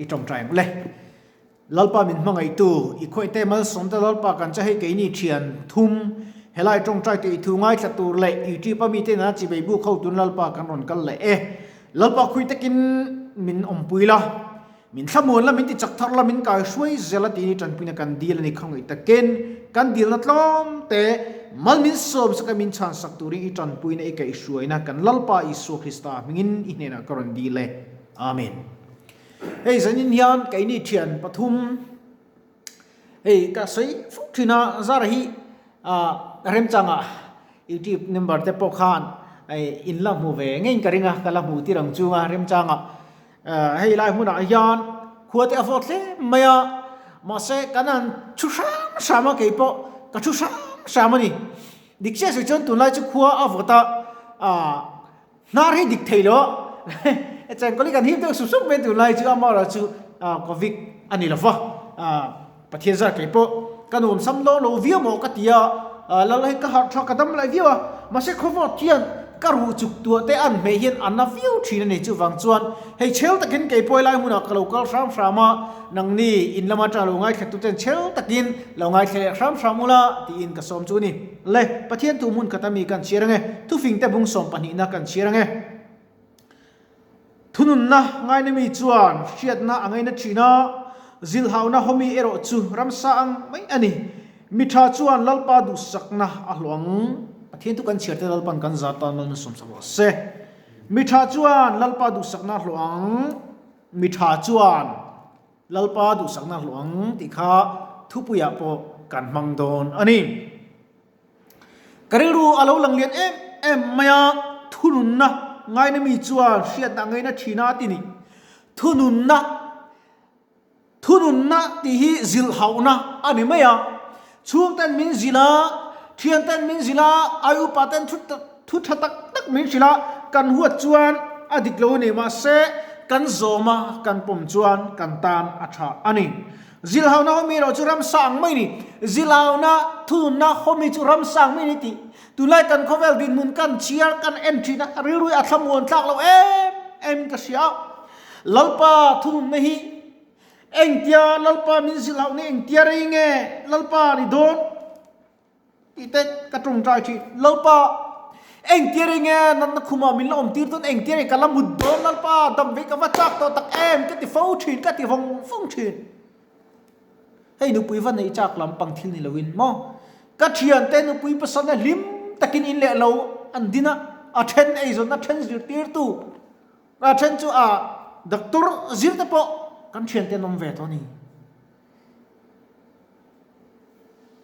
I tawngtai ang le. Lalpa min hmangaihtu, i khawihte malsawmte Lalpa kan che hei keini thian thum helai tawngtai tih i thu ngaithla tur leh YouTube a mite nana chibei buk ho tun Lalpa kan rawn kal leh e. Lalpa khui takin min awmpui la, min thlamuan la, min ti chak thar la, min kai hruai zel a tih ni tanpuina kan dil a ni khawngaih takin kan dilna tlawm te mal min sawm sak a min chhan sak turin i tanpuina i kaihhruaina kan Lalpa Isua Krista hmingin i hnenah ka rawn dil e. Amen. Hei zanin hian keini thian pathum hei ka sawi fo thin a, zara hi ah remchanga youtube number te pawh khan hei in la hmu ve ngeiin ka ring a, ka la hmu tir ang chunga remchanga ah hei lai hmunah hian khua te a vawt hle mai a, mahse kan han thu hram hram a keipawh ka thu hram hram a ni, dik chiah sawi chuan tunlai chu khua a vawt a ah. Hnar hi dik thei lo a, chengkawl hi kan him deuh sup sup mai tunlai chu amaherawh chu Covid a ni lova, Pathian zar kei pawh ka nuam sam dawn lo viau maw ka ti a, lal hi ka harh tha ka dam lai viau a, mahse khawvawt hian ka ruh chuk tuah te an hmeh hian a na viau thin a ni chuvang chuan hei chhel takin kei pawh helai hmunah ka lo kal hram hram a, nangni in lama tang lo ngaithla tu ten chhel takin lo ngaithla leh hram hram ula tiin ka sawm chu a ni. Le, Pathian tu hmun khat ami kan chhiar ange, thufingte bung sawmpahnihna kan chhiar ange. Thununna ngaina mi chuan hriatna a ngaina thin a, zilhauna hawmi erawh chu ramsa ang mai a ni. Mi tha chuan Lalpa duhsakna a hlawh ang. Pathian thu kan chhiar te Lalpan kan zah tan Lalna sawmsak rawh se. Mi tha chuan Lalpa duhsakna a hlawh ang. Mi tha chuan. Lalpa duhsakna hlawh ang tih kha thupuiah pawh kan hmang dawn a ni. Ka rilru a lo lang lian em em mai a, thununna ngaina mi chuan hriatna ngaina thin a ti ni. Thununna, thununna tih hi zilhauhna a ni mai a, chhungten min zilh a, thianten min zilh a, ai upa ten thu Thu tha tak tak min hrilh a, kan huat chuan a dik lo a ni, mahse kan zawm a, kan pawm chuan kan tan a tha a ni. Zilhauna hawmi erawh chu ramsa ang mai a ni. Zilhauna thununna hawmi chu ramsa ang mai a ni tih tunlai kan khawvel dinhmun kan chhiar kan en thin a, rilru hi a thlamuan tlak lo em em ka hria a. Lalpa thununna hi engtia Lalpa min zilhauhna engtia rei nge Lalpa ni dawn? Tih te ka tawngtai thin. Lalpa, engtir enge natna khumah min la awm tir dawn, engtir enge ka la mut dawn Lalpa, dam ve ka va chak tawh tak em ka ti fo thin, ka ti vawng vawng thin. Hei nupui va neih chak lampang thil ni loin maw? Ka thiante nupui pasal na hlim takin in leh lo an din a, a then eizawnna then zirtirtu, a then chu a doctor zir te pawh kan thiante an awm ve tawh a ni.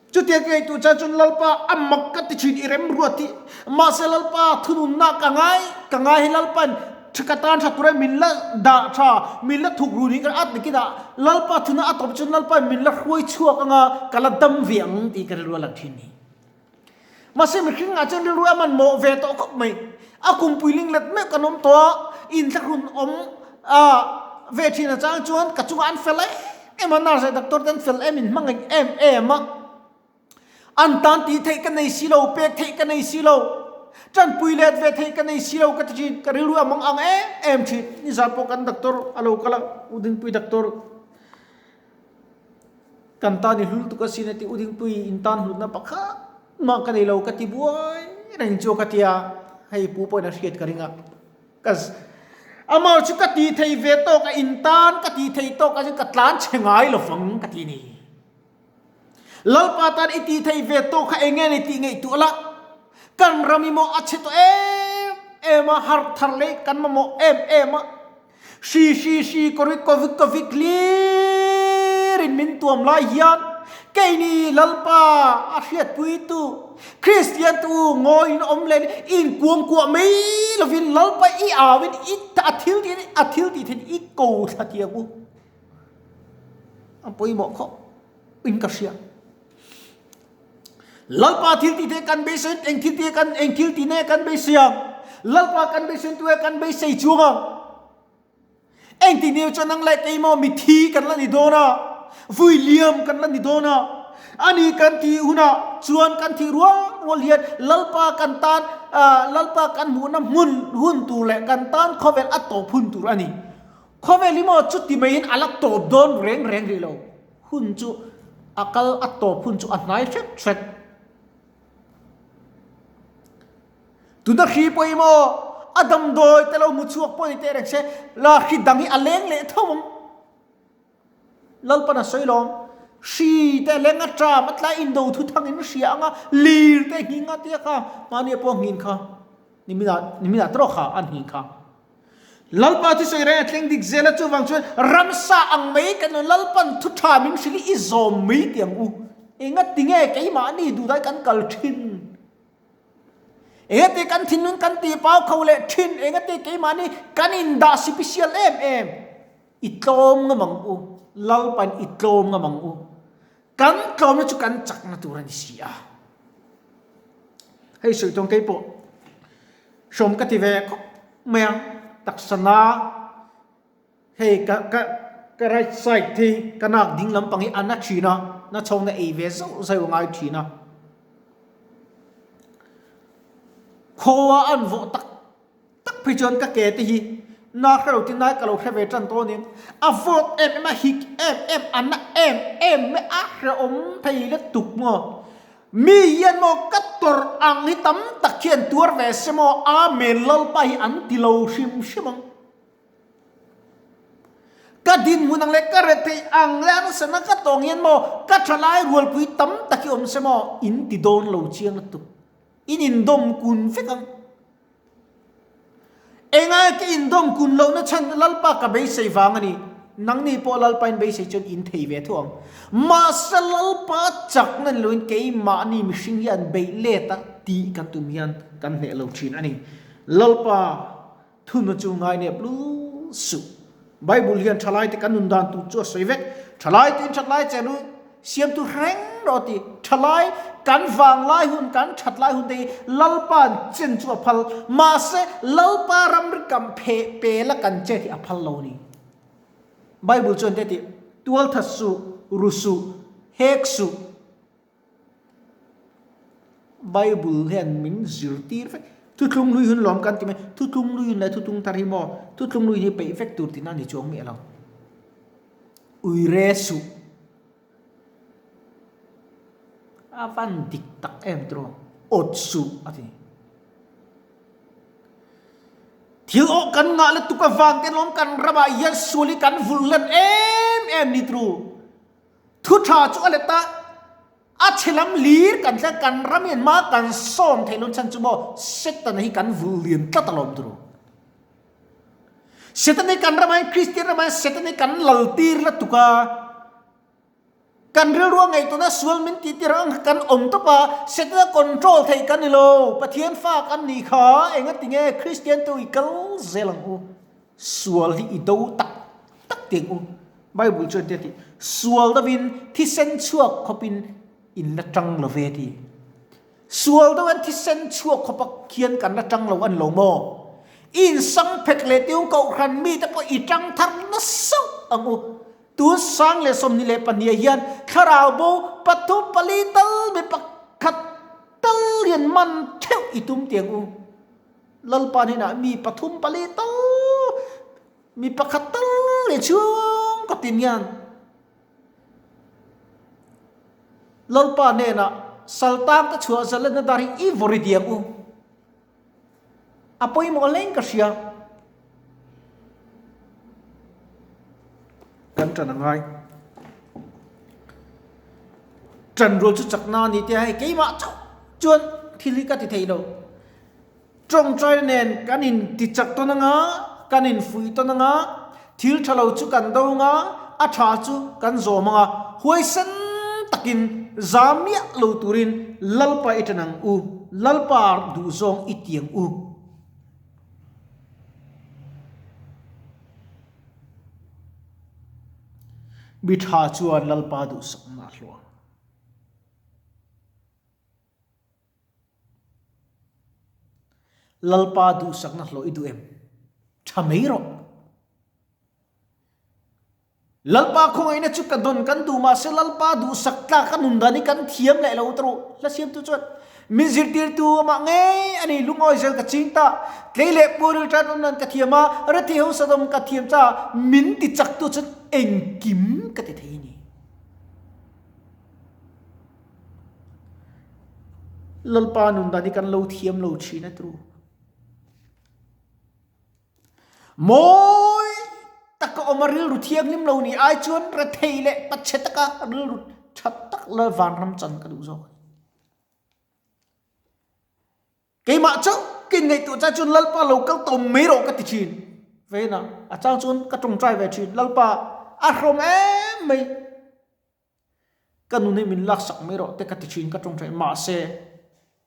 Chutiang ka ngaihtuah chuan chuan Lalpa a mak ka ti thin i remruat hi. Mahse Lalpa thununna ka ngai, ka ngai hi Lalpa'n tha ka tan tha tura min la dah tha, min la thuk run hi ka at nikin ah Lalpa thuna a tawp chuan Lalpa'n min la hruai chhuak anga ka la dam ve ang tih ka rilru a lang thin ni. Mahse mihring ah chuan rilru a manmawh ve tawh khawp mai. A kumpui ling let meuh kan awm tawh a, inthlahrun awm ve thin a chang chuan ka chungah an fel em em a, nurse leh doctor te an fel em in hmangaih em em a. An tan tih theih ka nei si lo, pek theih ka nei si lo, tanpui let ve theih ka nei si lo ka ti thin, ka rilru a mang ang em em thin. Nizan pawh kan doctor a lo kal a, U Dingpui doctor. Kan tan i hlul tuk asin a ti, U Dingpui in tan hlutna pakhat mah ka nei lo ka ti buai reng chu ka ti a, hei pu pawhin a hriat ka ring a, ka amah chu ka ti thei ve tawk a, in tan ka ti thei tawk a chu ka tlan chhe ngai lo vang ka ti ni. Lalpa tan i ti thei ve tawk kha eng nge ni tih ngaihtuah la, kan ram i maw a chhe tawh em em a, harh thar leh kan mamawh em em a, Hri hri hri kawri kawvik kawvik hlir in min tuam lai hian keini Lalpa a hriatpuitu Kristian tu ngawiin awm leh in kuangkuah mai lovin Lalpa i auin i a thil tih a thil tih theih i ko thla tiang u. A pawimawh khawp in ka hria. Lalpa thil tih te kan beisei eng thil tih kan eng thil tih nge kan beisei ang Lalpa kan beisei tu kan beisei chuang ang eng ti niu chuan nang leh keimah mithi kan la ni dawn a vui liam kan la ni dawn a ani kan tih hunah chuan kan thih rual rual hian Lalpa kan tan Lalpa kan hmuhna hmun hun tur leh kan tan khawvel a tawp hun tur a ni. Khawvel hi maw chuti maiin a la tawp dawn reng reng rih lo. Hun chu a kal a tawp hun chu a hnai hret hret. Tuna hri pawh hi maw a damdawi te lo hmu chhuak pawh ni teh reng se, la hri dang hi a leng leh tho ang. Lalpan a sawi lawm. Hri te leng a ṭam a tlai indo thu thang in hria ang a, lir te nghing a tia kha mahni pawh nghing kha niminah niminah tawk kha an nghing kha. Lalpa chu sawi reng a thleng dik zel a chuvang chuan ramsa ang mai kan lo Lalpan thu tha min hrilh i zawm mai tih ang u. Enga tinge keimahni duhdai kan kal thin? Enga ti kan thinlung kan tih pau kho leh thin? Enga ti keimahni kan indah sipisial em em? I tlawm ngam ang u, Lalpan i tlawm ngam ang u. Kan tlawmna chu kan chakna tur a ni si a. Hei sawi tawng keipawh hrawm ka ti ve khawp mai a, taksana hei ka ka ka right side hi ka nak ding lampang hi a na thin a, na chhawngna ei ve zauh zauh a ngai thin a. Khawa an vawh tak Tak phei chuan ka ke te hi na hre lo tin lai ka lo hre ve tan tawh aniang. A vawt em em a, hik em em, a na em em mai a hrehawm thei lutuk maw. Mi hian maw ka tawrh ang hi tam tak hian tuar ve se maw Amen Lalpa hi an ti lo hrim hrim ang. Ka dinhmun ang leh ka retheih ang leh an sana ka tawng hian maw ka thalai rualpui tam tak hi awm se maw in ti dawn lo chiang lutuk. In indawm kun vek ang. Engai ka indawm kun lohna chhan Lalpa ka beisei vang a ni. Nangni pawh Lalpa in beisei chuan in thei ve thu ang. Mahse Lalpa chakna ni loin keimahni mihring hi an beih let a tih kan tum hian kan hneh lo thin a ni. Lalpa thunna chu ngainep lul suh. Bible hian thalaite kan nun dan tur chu a sawi vek. Thalaite in that lai chen u, siamtu hreng rawh ti. Thalai kan vang lai hun, kan that lai hun te hi Lalpa'n chen chu a phal. Mahse, Lalpa ramri kam pheh pela kan chet hi a phal lo a ni. Bible chuan te ti, Tualthat suh, ru suh, hek suh. Bible hian min zirtir vek. Thuthlung hlui hun lawm kan ti mai. Thuthlung hlui hun leh thuthlung thar hi maw? Thuthlung hlui hi peih vek tur tihna a ni chuang miah lo. Uire suh. A van dik tak em tiraw? Awt suh a ti. Thil awh kan ngah lutuk avang te lawm kan ramah hian sual hi kan vulh hlen em em ni tiraw? Thu tha chu a let a, a chhe lam lir kan thleng kan ram hian hma kan sawm theih loh chhan chu maw Setana hi kan vul lian tlat alawm turu. Setana hi kan ramah hian Kristian ramah hian Setana hi kan lal tir la tuk a, kan rilru a ngaihtuahna sual min tih tir ang kan awm tawp a, Setana control theih kan ni lo, Pathian fa kan nih kha engatinge Kristian te u i kal zel ang u, sual hi i do tak tak tiang u. Bible chuan tia ti, Sual deuhin thisen chhuak khawpin in la tang lo ve ti. Sual deuhin thisen chhuak khawpa khian kan la tang lo a ni lo maw? I insang phet leh tiu kohhran mite pawh i tang thar nasa ang u. Tun 2024 hian thlarau bo pathum pali tal mi pakhat tal hian man theuh i tum tiang u. Lalpa hnenah mi pathum pali tal Mi pakhat tal leh chhung ka tin hian Lalpa hnenah saltang te chhuah zalena dar hi i vawri diang u. A pawimawh hleng ka hria. Kan ṭan a ngai. Ṭan rual chu chakna a ni tia hei keimah chauh chuan thil hi ka ti thei lo. Tawngtaina nen kan in ti chak tawn anga, kan in fuih tawn anga, thil tha lo chu kan do anga, a tha chu kan zawm anga, huaisen takin za miah lo turin Lalpa i tan ang u, Lalpa duhzawng i ti ang u. Mi tha chuan Lalpa duhsakna a hluang. Lalpa duhsakna hlawh i duh em? Tha mai rawh. Lalpa khawngaihna chu ka dawn kan duh mahse Lalpa duhsak tlak a nun dan hi kan thiam leh lo ta rawh. Hla siamtu chuan. Min zirtirtu amah ngei a ni. Lungawi zel ka ching ta. Tlei leh puaril tan awm nan ka thiam a, rethei ho sadawm ka thiam cha, min ti chaktu chuan engkim ka ti thei a ni. Lalpa nun dan hi kan lo thiam lo thin a tru. Mawi taka awm a rilru thianghlim lo ni ai chuan rethei leh pachhe taka rilru tha tak la vanram chan ka duh zawk a ni. Keimah chauh ka inngaihtuah chai chuan Lalpa lo kal tawm mai rawh ka ti thin. Veina a chang chuan ka tawngtai ve thin. Lalpa a hrawm em mai. Ka nun hi min laksak mai rawh te ka ti thin ka tawngtai mahse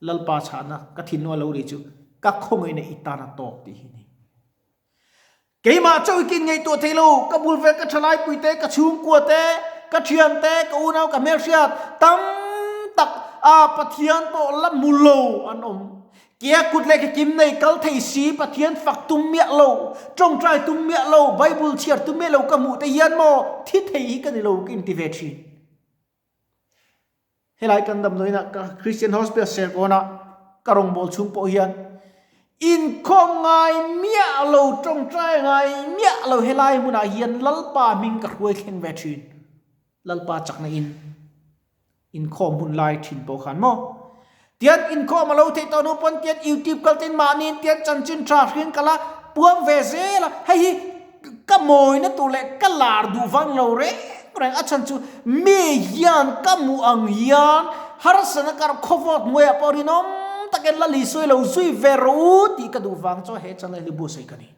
Lalpa chhahna ka thinlung a lo ri chu ka khawngaihna i tan a tawk tih hi a ni. Keimah chauh hi ka inngaihtuah thei lo, ka bul vel ka thalaipui te, ka chhungkua te, ka thian te, ka unau ka hmelhriat tam tak a Pathian pawh la hmu lo an awm. Kia kut leh kekim nei kal thei si, Pathian fak tum miah lo, tawngtai tum miah lo, Bible chhiar tum miah lo ka hmuh te hian maw thi thei hi ka ni lo ka inti ve thin. Helai kan damdawiinah ka Christian Hospital Serkawnah ka rawngbâwl chhung pawh hian inkhawm ngai miah lo, tawngtai ngai miah lo helai hmunah hian Lalpa hming ka hruai thleng ve thin. Lalpa chakna in. Inkhawm hun lai thin pawh khan maw? Tian inkhawm a lo theih tawh hnu pawn tian YouTube kal ten mahni tian chanchin tha hring kal a puang ve zel a, hei hi ka mawina tur leh ka lar duh vang lo reng reng a chhan chu mi hian ka hmuh ang hian harsatna kar khawvawt hnuaiah pawh rinawm takin la li sawi lo zui ve rawh u tih ka duh vang chuan he channel hi buatsaih ka ni.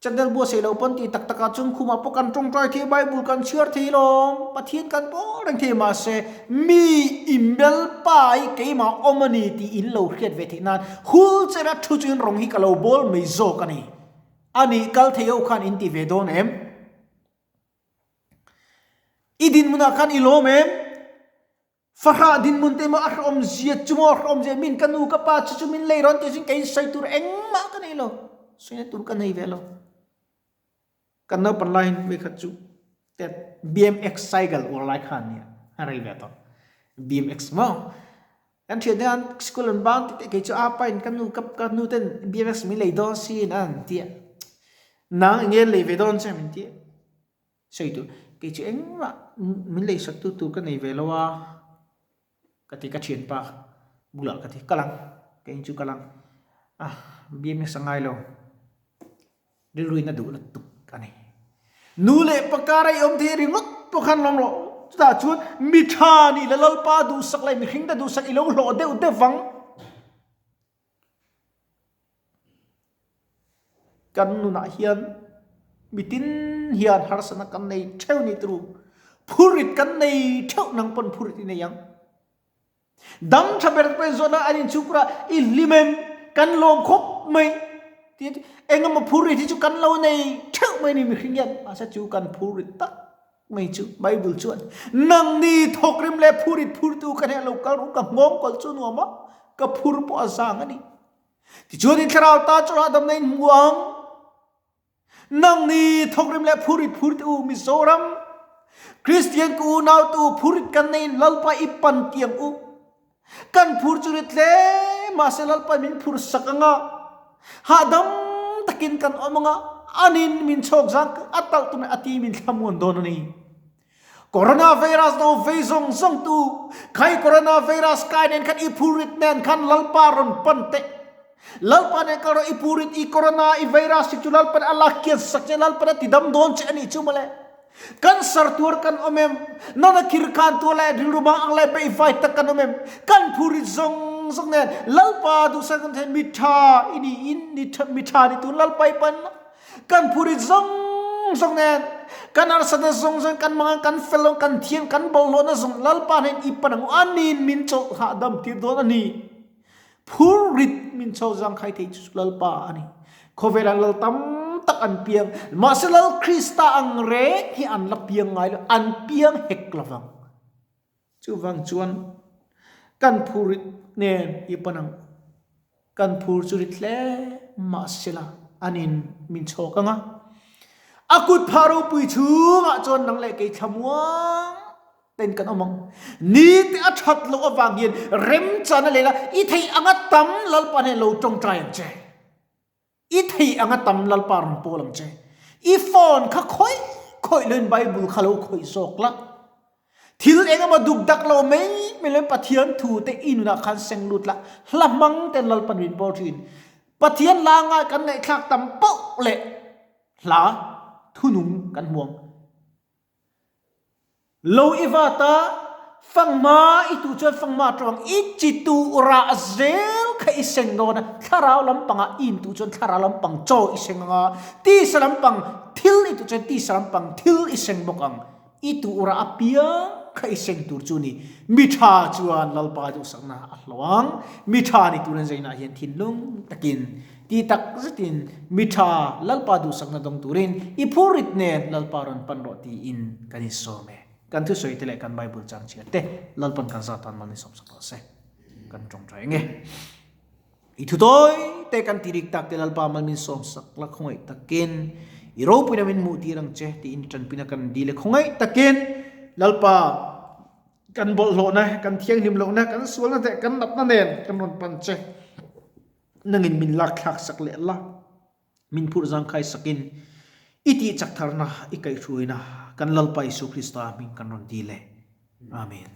Channel buatsaih loh pawn tih tak takah chuan khumah pawh kan tawngtai thei, Bible kan chhiar thei lawm, Pathian kan pawl reng thei mahse mi i melpa hi keimah awm a ni tih in lo hriat ve theih nan hul chera thu chuin rawng hi ka lo bawl mai zawk a ni. A nih kal thei ho khan in ti ve dawn em? I dinhmunah khan i lawm em? Fahrah dinhmun te maw a hrehawm zia chu maw a hrehawm zia min ka nu ka pa chu chu min lei rawn tih chuan kei sawi tur engmah ka nei lo sawina tur ka nei ve lo kan naupan laiin vekhat chu tet BMX cycle uar lai khan nia a rei ve tawh BMX maw kan thian te khan school an bang tih te kei chu apa in ka nu ka ka nu ten BMX min lei dawn sin an tia nang enge lei ve dawn che min tia. Sawi tur, kei chu engmah min leisak tu tur ka nei ve lo a, ka ti ka thianpa bulah ka ti kal ang, kei chu kal ang, a BMS a ngai lo, rilruin a duh lutuk a ni. Nu leh pa kara i awm thei ringawt pawh khan lawm rawh, chutah chuan mi tha nih la Lalpa duhsak leh mihring te duhsak i lo hlawh deuh deuh vang. Kan nunah hian mitin hian harsatna kan nei theuh ni turu. Phurit kan nei theuh nang pawn phurit i nei ang. Dam tha ber pawhin zawhna an inchhungkurah i hlim em? Kan lawm khawp mai. Tin, engemaw phurit hi chu kan lo nei theuh mai ni mihring hian. Mahse chu kan phurit tak mai chu Bible chuan nangni thawkrim leh phurit phurtu ka hneh lo kal ru ka nghawng kawl chu nuam a ka phur pawh a zang a ni tichuan in thlarau ta chu hahdamna in hmu ang nangni thawkrim leh phurit phurtu u Mizoram Kristian ku unau tu phurit kan nei Lalpa i pan tiang u Kan phur chu rit hle mahse Lalpa min phur sak anga hahdam takin kan awm anga anin min chhawk zang a talh tum a ti min thlamuan dawn a ni. Corona virus do vei zawng zawng tu khai corona virus kai nen khan i phur rit nen khan Lalpa rawn pan teh. Lalpa nen kal rawh i phur rit i corona i virus hi chu Lalpan a lak kian sak che Lalpan a ti dam dawn che a nih chu mawle. Cancer tuar kan awm em? Nana khir khan tuar leh rilru mang ang leh beihvai tak kan awm em? Kan phurit zawng zawng nen Lalpa duhsak kan thei mi tha i ni in ni tha mi tha ni tun Lalpa i pan kan phurit zawng zawng nen kan harsatna zawng zawng kan mang kan fel lo kan thiam kan bawlhhlawhna zawng Lalpa hnen i pan ang u anin min chawlh hahdam tir dawn a ni. Phur rit min chho zangkhai thei chu Lalpa a ni. Khawvelah lal tam tak an piang, mahse Lal Krista ang reng hi an la piang ngai lo, an piang hek lo vang. Chuvang chuan kan phur rit nen i pan ang u. Kan phur chu rit hle mahse la anin min chhawk ang a. A kut phah ropui chhungah chuan nang leh kei thlamuang. Ten kan awm ang. Ni te a that loh avang hian remchana leh la i theih anga tam Lalpa hnen lo tawngtai ang che. I theih anga tam Lalpa rawn pawl ang che. I phone kha khawih khawih loin Bible kha lo khawih zawk la. Thil eng emaw duk dak lo mai mai loin Pathian thu te i nunah khan seng lut la. Hla hmang ten Lalpan min pawl thin. Pathian la ngai kan ngaihthlak tam poh leh hla thunung kan hmu ang. Lo i vat a, fanghma i tuh chuan fanghma a tawng, i chi tuh rah zel kha i seng dawn a, thlarau lampangah i intuh chuan thlarau lampang chaw i seng ang a, tisa lampang thil i tuh chuan tisa lampang thil i seng bawk ang, i tuh rah apiang kha i seng tur chu ni. Mi tha chuan Lalpa duhsakna a hlawh ang, mi tha ni turin zainah hian thinlung takin Ti tak zetin mi tha Lalpa duhsakna dawng turin i phurrit nen Lalpa rawn pan rawh tiin kan insawm e. Kan thusawi te leh kan Bible chang chhiat te Lalpan kan zat tan mal insawm sak rawh se. Kan tawngtai ang e. I thutawi te kan ti rik tak te Lalpa mal min sawm sak la khawngaih takin i ropuina min hmuh tir ang che tiin tanpuina kan dil e khawngaih takin Lalpa kan bawlhhlawhna kan thianghlim lohna kan sualna te kan natna nen kan rawn pan che. Nangin min lak thlak sak leh la, min phurh zangkhai sakin i tih chak tharna i kaihhruaina kan Lalpa Isu Krista hming kan rawn dil e. Amen.